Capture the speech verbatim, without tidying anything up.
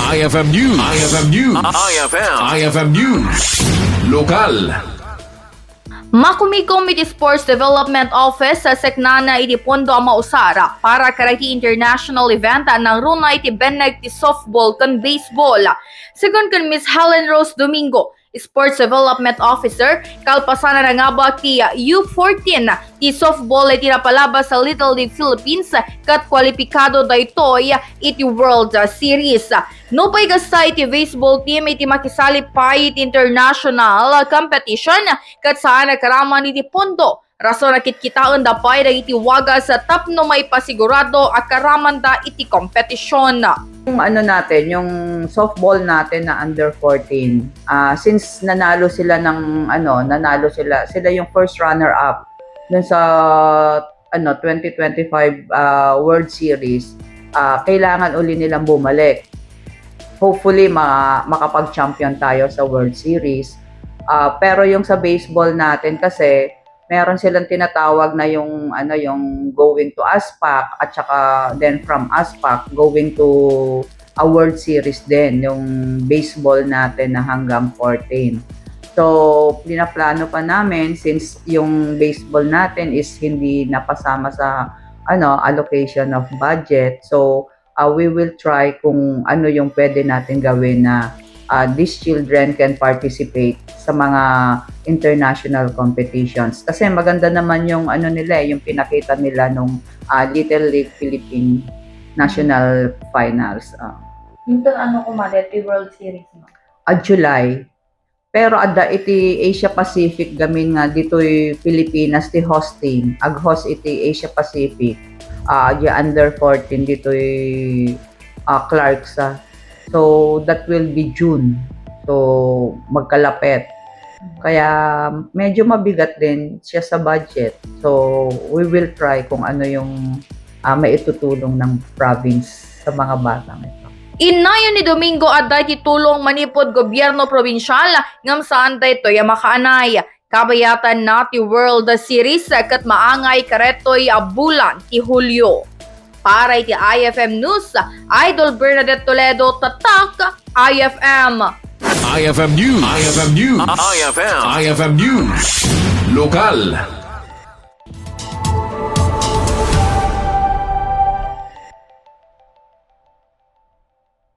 I F M News. I F M News. I F M. I F M News. Lokal. Makumikom iti Sports Development Office sa seknana iti pondo a mausar para kadagiti international event a nangruna iti benneg ti softball ken baseball. Segun ken Miss Helen Rose Domingo, Sports Development Officer, kalpasan a nangabak ti U fourteen ti softball iti napalabas sa Little League Philippines ket kwalipikado daytoy iti World Series. Nupay kasta iti baseball team iti makisali pay iti international competition ket saan a karaman iti pondo. Rason a kitkitaenda pay dagiti wagas tapno maipasigurado a karamanda iti kompetisyon. Yung ano natin, yung softball natin na under fourteen, ah, since nanalo sila ng ano, nanalo sila, sila yung first runner up dun sa ano, twenty twenty-five, ah, World Series, ah, kailangan uli nilang bumalik. Hopefully, ma- makapag-champion tayo sa World Series. Ah, pero yung sa baseball natin kasi, meron silang tinatawag na yung ano, yung going to ASPAC at saka then from ASPAC going to a World Series din, yung baseball natin na hanggang fourteen. So, pinaplano pa namin since yung baseball natin is hindi napasama sa ano, allocation of budget. So, ah, we will try kung ano yung pwede natin gawin na, ah, these children can participate sa mga international competitions. Kasi maganda naman yung ano nila eh, yung pinakita nila nung, ah, Little League Philippine National Finals. Ah. Ito ano ko, Mare, iti World Series mo? Ah, July. Pero adda iti Asia Pacific gamin nga ditoy Pilipinas ti hosting. Ag-host iti Asia Pacific. Ah, di under fourteen ditoy, ah, Clark's, ah. So, that will be June. So, magkalapit. Kaya medyo mabigat din siya sa budget. So, we will try kung ano yung, ah, maitutulong ng province sa mga batang ito. Innayon ni Domingo adda iti tulong manipud gobyerno probinsial ngem saan daytoy a makaanay. Kabayatan na ti World Series ket maangay kadaytoy a bulan ti Hulio. Para iti I F M News, Idol Bernadette Toledo, Tatak, I F M. I F M News. I F M News. I F M. I F M News. Lokal.